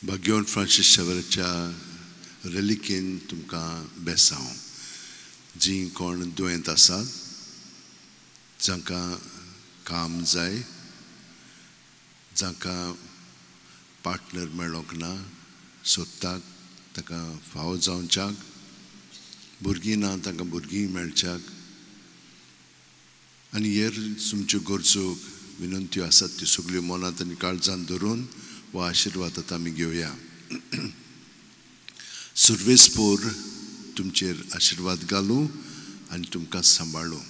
भाग्यवंत Francis शेवराच्या रेलिकेन तुमकां बेसांव. जीं कोण दुयेंत आसात, जांकां काम जाय, जांकां पार्टनर मेळोंक ना, सोदतात ताका फावो जावच्याक, भुरगीं ना तांकां भुरगीं मेळच्याक, आनी हेर तुमच्यो गरजो विनंत्यो आसात त्यो सगल्यो मनांत आनी काळजांत धरून हो आशिर्वाद आतां आमी घेवया. सुर्वेसपोर तुमचेर आशिर्वाद घालूं आनी तुमकां सांबाळूं.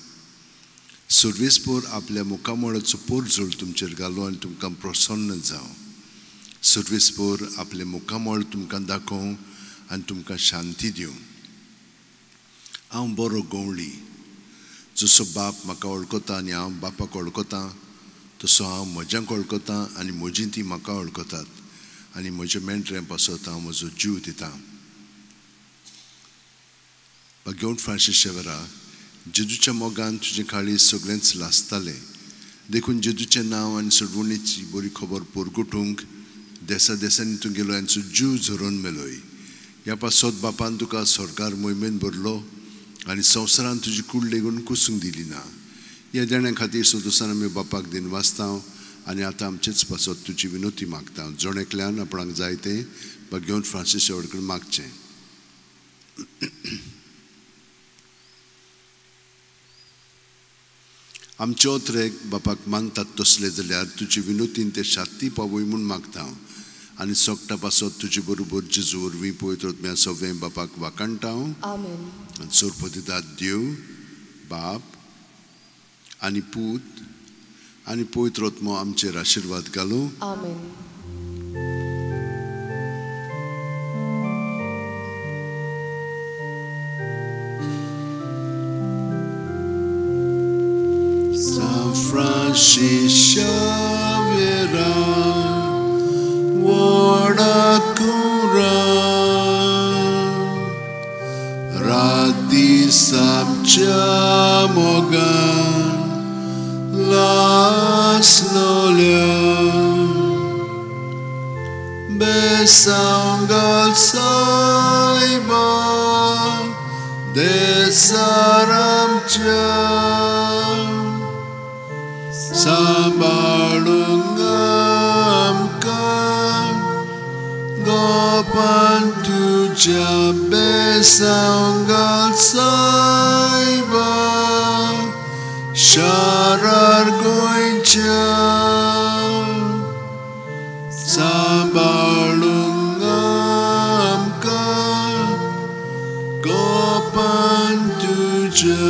सुर्वेसपोर आपल्या मुखामळाचो पोरजोळ तुमचेर घालूं आनी तुमकां प्रसन्न जावं. सुर्वेसपोर आपलें मुखामळ तुमकां दाखोवं आनी तुमकां शांती दिवं. हांव बरो गवळी, जसो बाप म्हाका वळखता आनी हांव बापाक वळखता, तसो हांव म्हज्यांक वळखता आनी म्हजी ती म्हाका वळखतात, आनी म्हज्या मेंढऱ्यां पासत हांव म्हजो जीव दितां. भाग्यवंत फ्रांसीस शेवरा, जेजूच्या मोगान तुजें काळीज सगळेंच लासतालें, देखून जेजूचें नांव आनी सोडवणीची बरी खबर पोरगुटूंक देसा देसांनी तूं गेलो आनी जीव झरोवन मेलोय. ह्या पासत बापान तुका सरकार मोहिमेन भरलो आनी संवसारान तुजी कूड लेगून कुसूंक दिली ना. ह्या देण्या खातीर सदोसान आमी बापाक दिनवासता आनी आतां आमचेच पासत तुजी विनोती मागता. जण एकल्यान आपणाक जाय तें भाग्यवंत फ्रांसीस शेवरा कडेन मागचें. आमचे ओत्रेक बापाक मानतात तसले जाल्यार तुजी विनोतीन ते शांती पावय म्हूण मागता आनी सोगटा पासत तुजे बरोबर जेजू वरवीं पवित्र आत्म्या सगळें बापाक वाखाणटा. आनी सोरपतिदाद देव बाप आनी पूत आनी पवित्र आत्मो आमचेर आशिर्वाद घालूं. आमेन. Francis Xavier, Wadakura, Rati Samcha Mogan, Las Nolia, Besangal Saiba, Desaramcha. सांबाळूंक आमकां गोपान तुज्या बेसांव घाल सायबा, शारार गोंयच्या. सांबाळूंक आमकां गोपान तुज्या